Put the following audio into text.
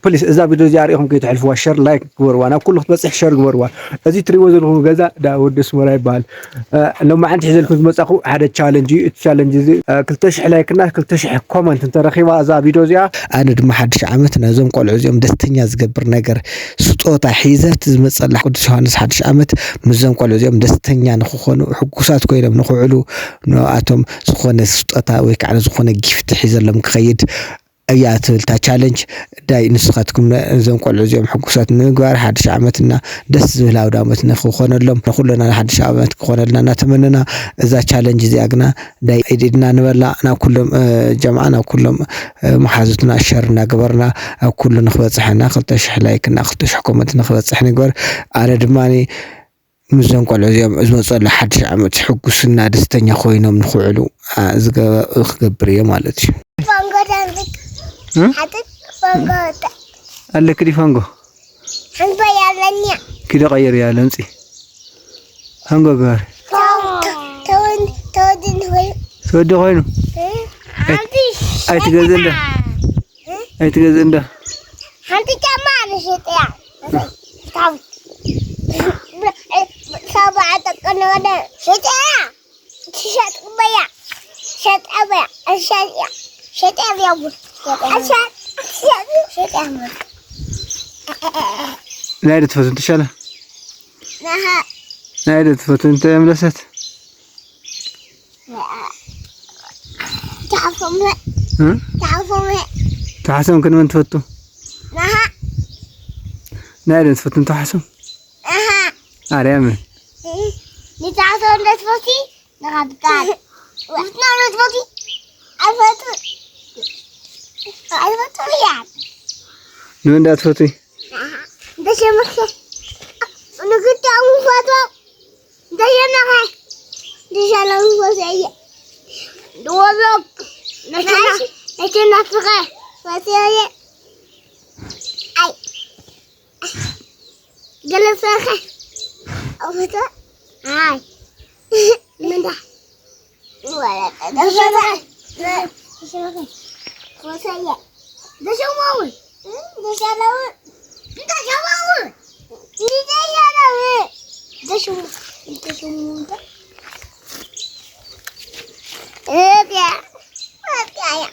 ፕሊስ እዛ ቪድዮ እዚኣ ሪኢኹም ከይትሕልፍዋ፣ ሸር ላይክ ግበርዋ፣ ናብ ኩሉ ክትበፅሕ ሸር ግበርዋ። እዚ ትሪእዎ ዘለኹም ገዛ ዳ ወዲ ኣስመራ ይበሃል። እ፣ ሎማዓንቲ ሒዘልኩም ዝመፃኹ ሓደ ቻለንጅ እዩ። እቲ ቻለንጅ እዚ እ፣ ክልተ ሽሕ ላይክ እና ክልተ ሽሕ ኮመንት እንተረኺባ እዛ ቪድዮ እዚኣ፣ ኣነ ድማ ሓድሽ ዓመት ነዞም ቆልዑ እዚኦም ደስተኛ ዝገብር ነገር ስጦታ ሒዘ እቲ ዝመፀላ ቅዱስ ዮሃንስ ሓድሽ ዓመት ምስዞም ቆልዑ እዚኦም ደስተኛ ንክኾኑ፣ ሕጉሳት ኮይኖም ንክውዕሉ፣ ንኣቶም ዝኾነ ስጦታ ወይ ከዓ ዝኾነ ጊፍት ሒዘሎም ክኸይድ እያ ትብል እታ ቻለንጅ። ዳይ ንስኻትኩም ነ-፣ እዞም ቆልዑ እዚኦም ሕጉሳት ንምግባር ሓድሽ ዓመትና ደስ ዝብል ኣውደ ዓመት ንክኾነሎም ንኩልና ሓድሽ ዓመት ክኾነልና እናተመነና፣ እዛ ቻለንጅ እዚኣ ግና ዳይ ኢድና ንበላ ናብ ኩሎም፣ እ፣ ጀምዓ ናብ ኩሎም፣ እ፣ መሓዙትና ሸር እናገበርና ኣብ ኩሉ ንክበፅሐና ክልተ ሽሕ ላይክ እና ክልተ ሽሕ ኮመንት ንክበፅሕ ንግበር። ኣነ ድማ ምስዞም ቆልዑ እዚኦም ዝመፅኡ ሓድሽ ዓመት ሕጉስና ደስተኛ ኮይኖም ንክውዕሉ፣ አ፣ ዝገ-፣ ክገብር እየ ማለት እዩ። ፋንጎ ዳንዚክ እ? ሓትት ፋንጎ ተ-፣ ኣለክ ዲ ፋንጎ? ሓንጎ ያለኛ። ኪዶ ቀይር ያለ ምፂ። ፋንጎ ገባር። ተው-፣ ተው-፣ ተወዲ ንሆይ። ተወዲ ኮይኑ? እ? ኣይ-፣ ሓንቲ ኣይትገዝእ እንዳ። እ? ኣይትገዝእ እንዳ። ሓንቲ ጫማ ንሽጥያ። ታው። ሰብዓ ጠቀነ ወደ ሽጥያ። ትሸጥ በያ። ሸጠ በያ። ሸጥያ። ሸጠ በያ። ሸጠ። ሸጠ። ሸጠ። ናይ ዶ ትፈቱ ትሻለ? ናሃ። ናይ ዶ ትፈቱ እንተ የምለሰት? ተሓሶም። እ? ተሓሶም። ተሓሶም ክንመን ትፈቱ? ናሃ። ናይ ዶ ትፈቱ ተሓሶም? ኣሃ። ኣርያም። እ፣ ንተሓሶም እንደ ትፈቲ ንኻትካል። ንፍትና እንደ ትፈቲ ኣይፈቱ። ኣይፈቱ እያ። ንመን ዳ ትፈትዊ? ኣሃ። እንደ ሸመኸ። ንግዳሙ ፈቶ። እንደ ሸመኸ። እንደ ሸለሙ ፈቶ እየ። ድወሎክ። ነሸና-፣ ነሸና ፍኸ። ፈቶ እየ። ኣይ። ገለ ፍኸ። ኣው ፈቶ። ኣይ። ምንዳ። ወላ ደሸና። ደሸና። ወሰየ። ደሸማውን። ደሸናውን። ደሸማውን። ደሸናውን። ደሸሙ-፣ ደሸሙ-፣ እያ። እያ።